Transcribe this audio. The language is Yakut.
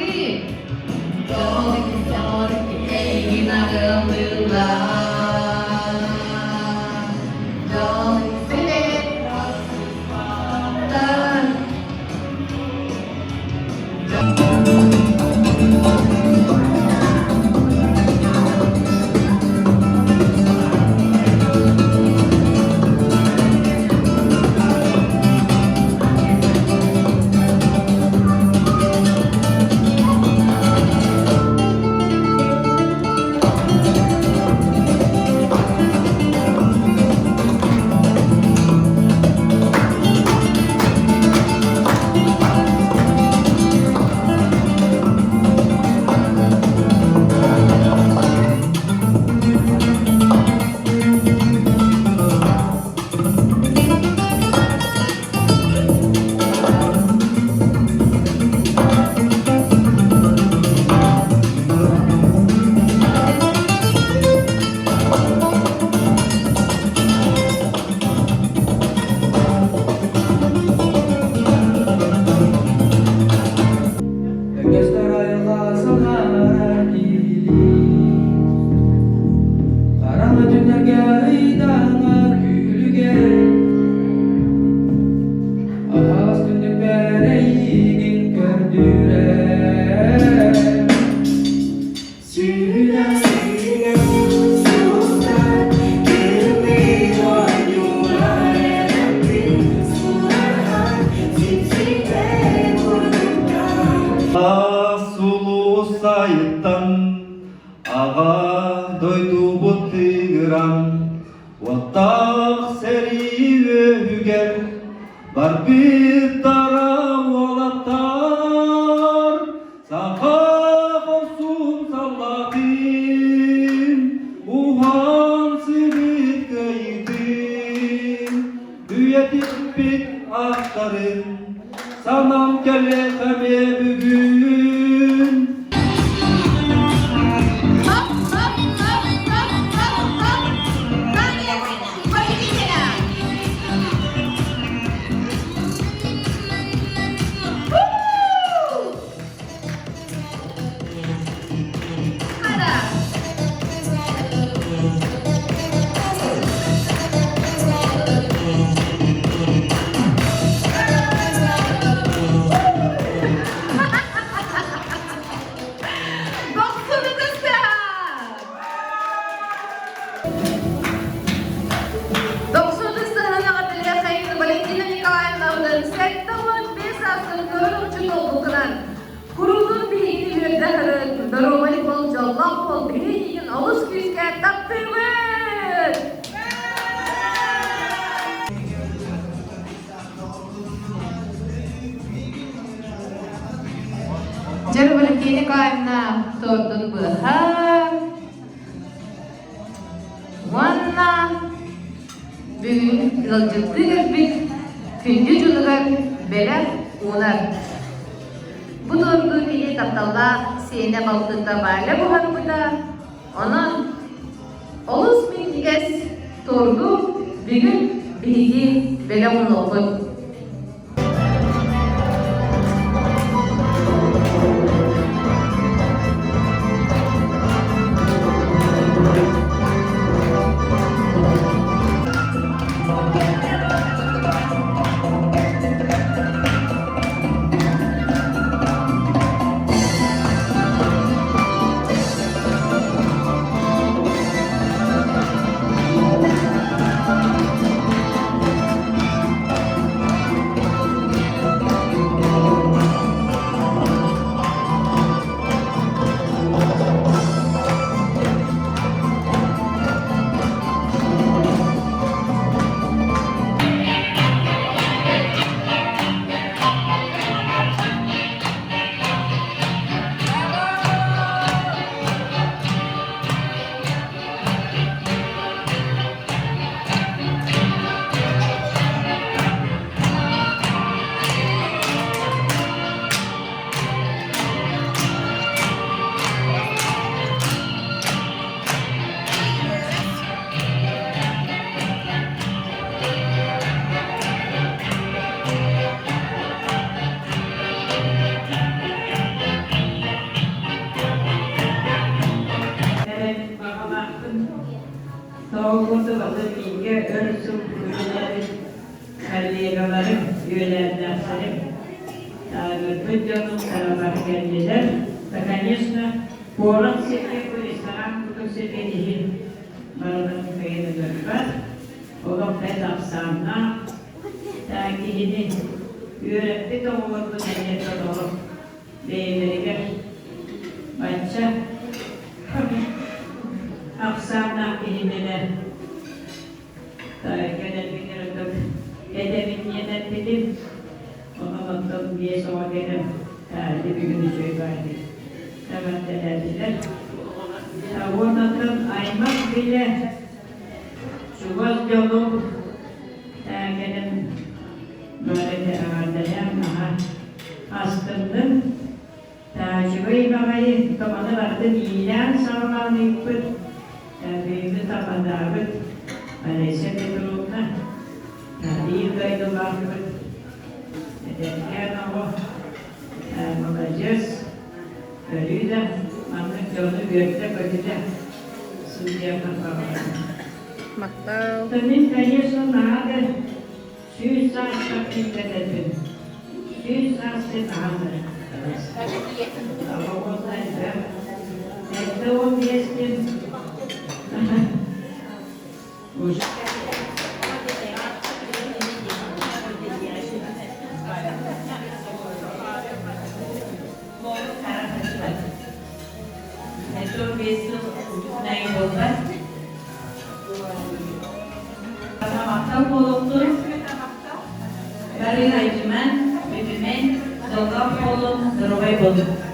три. Дьолик, эйигин арыаллыыллар. Дьолик, силик, Өҥөстөр айылҕа санаара киһилии Хараҥа түннэргэ ыйдаҥа күлүгэ Аһаҕас түннүкпэр эйиигин көрдүүрэ Сүүнэ сүүнэ сулустар күлүмнүү оонньуулар эрэппин сураһан сипсийбэ курдуктар Сулусайыттан аҕа дойдубут тыгыран уоттаах сэрии үөһүгэр барбыттара уолаттар саха хорсун саллаатын уһан сырыт кыайыытын үйэтиппит ааттарын санам кэлиэхэ бүгүн. Хоп, хоп, хоп, хоп, хоп, хоп. Танец победителя! Хара! Дохсун ыстаһын Валентина Николаевнабытын 75 саасын көрүҥчү толбукунан куруутун биһиги үөрдэ сырыт, доруобай бол, дьоллоох бол, биһиги олус күүскэ таптыыбыт! Дьэ, Валентина Николаевна тордун быһа уонна бүгүн ыалдьыттыы кэлбит күндү дьонугар бэлэх уунар. Бу торду кини тапталлаах сиэнэ балтыта Валя буһарбыта, онон олус минньигэс торду бүгүн биһиги бэлэх уунуохпут. Тоҕо курдук атын бииргэ өр сыл үлэлээбит коллегаларым, үөлээннээхтэрим, таарыйбыт дьонум саралар кэллилэр. Да, конечно, куорат сиргэ бу ресторан курдук сиргэ киһи барытын кыайан өлөрбөт. Олох бэрт ахсааннаах киһини үөрэппит оҕолорбут эмиэ толору бэйэлэригэр бачча ахсааннаах киһинилэр кэлэрбитин ытык этэбин диэн эппитим. Онон оттон биэс оҕо кэлэн бүгүн үчүгэй баайдык эҕэрдэлээтилэр. Уоннаттан аймах билэ чугас дьонум кэлэн бары эҕэрдэлээн наһаа астынным. Таачыбай баҕайы томаны барытын иилээн-саҕалаан ыыппыт, бүгүҥҥү табадаабыт Олеся Петровна биир дойдулаахпыт, эдэркээн оҕо, маладьыас, өрүү да маннык дьону үөрдэ-көтүтэ сылдьыахха баҕарабын. Махтал. Мин, конечно, наһаа да 100 саастаах киирбэтэрбин, 100 саастыы хаһан да Оҕолорго элбэх. 75 диэн уже Махтал буолуохтун, бары айдьыман, бүтүмэн, дьоллоох буолун, доруобай буолун.